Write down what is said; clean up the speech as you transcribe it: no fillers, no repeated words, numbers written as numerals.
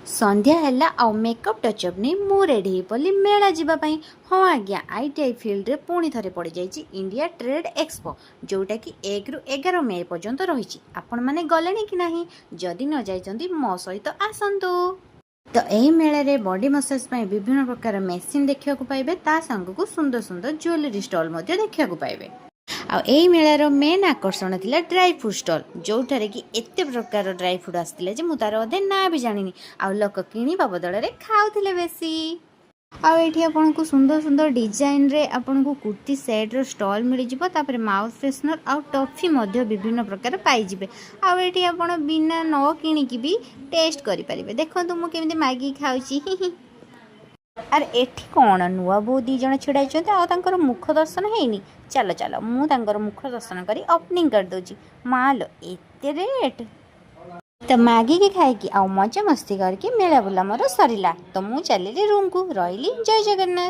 ସନ୍ଧ୍ୟା ହେଲା ଆଉ ମେକଅପ୍ ଟଚଅପ୍ ନେଇ ମୁଁ ରେଡ଼ି ହେଇପଡ଼ିଲି ମେଳା ଯିବା ପାଇଁ। ହଁ ଆଜ୍ଞା, ଆଇଟିଆଇ ଫିଲ୍ଡରେ ପୁଣି ଥରେ ପଡ଼ିଯାଇଛି ଇଣ୍ଡିଆ ଟ୍ରେଡ୍ ଏକ୍ସପୋ, ଯେଉଁଟାକି 1ରୁ 11 ମେ ପର୍ଯ୍ୟନ୍ତ ରହିଛି। ଆପଣମାନେ ଗଲେଣି କି ନାହିଁ? ଯଦି ନ ଯାଇଛନ୍ତି, ମୋ ସହିତ ଆସନ୍ତୁ। ତ ଏହି ମେଳାରେ ବଡି ମସାଜ ପାଇଁ ବିଭିନ୍ନ ପ୍ରକାର ମେସିନ୍ ଦେଖିବାକୁ ପାଇବେ, ତା ସାଙ୍ଗକୁ ସୁନ୍ଦର ସୁନ୍ଦର ଜୁଏଲାରୀ ଷ୍ଟଲ୍ ମଧ୍ୟ ଦେଖିବାକୁ ପାଇବେ। ଆଉ ଏହି ମେଳାର ମେନ୍ ଆକର୍ଷଣ ଥିଲା ଡ୍ରାଇ ଫ୍ରୁଟ୍ ଷ୍ଟଲ୍, ଯେଉଁଠାରେ କି ଏତେ ପ୍ରକାର ଡ୍ରାଇ ଫ୍ରୁଟ୍ ଆସିଥିଲା ଯେ ମୁଁ ତାର ଅଧେ ନାଁ ବି ଜାଣିନି। ଆଉ ଲୋକ କିଣିବା ବଦଳରେ ଖାଉଥିଲେ ବେଶୀ। ଆଉ ଏଇଠି ଆପଣଙ୍କୁ ସୁନ୍ଦର ସୁନ୍ଦର ଡିଜାଇନରେ ଆପଣଙ୍କୁ କୁର୍ତ୍ତୀ ସେଟ୍ର ଷ୍ଟଲ୍ ମିଳିଯିବ। ତାପରେ ମାଉଥ୍ ଫ୍ରେଶନର୍ ଆଉ ଟଫି ମଧ୍ୟ ବିଭିନ୍ନ ପ୍ରକାର ପାଇଯିବେ। ଆଉ ଏଇଠି ଆପଣ ବିନା ନ କିଣିକି ବି ଟେଷ୍ଟ କରିପାରିବେ। ଦେଖନ୍ତୁ, ମୁଁ କେମିତି ମାଗିକି ଖାଉଛି, ହି ହି। ଆରେ, ଏଠି କ'ଣ ନୂଆ ବୋହୂ ଦୁଇ ଜଣ ଛିଡ଼ା ହେଇଛନ୍ତି ଆଉ ତାଙ୍କର ମୁଖ ଦର୍ଶନ ହେଇନି? ଚାଲ ଚାଲ, ମୁଁ ତାଙ୍କର ମୁଖ ଦର୍ଶନ କରି ଓପନିଂ କରିଦେଉଛି। ମାଲୋ, ଏତେ ରେଟ୍! ତ ମାଗିକି ଖାଇକି ଆଉ ମଜା ମସ୍ତି କରିକି ମେଳା ବୁଲା ମୋର ସରିଲା। ତ ମୁଁ ଚାଲିଲି ରୁମ୍କୁ। ରହିଲି, ଜୟ ଜଗନ୍ନାଥ।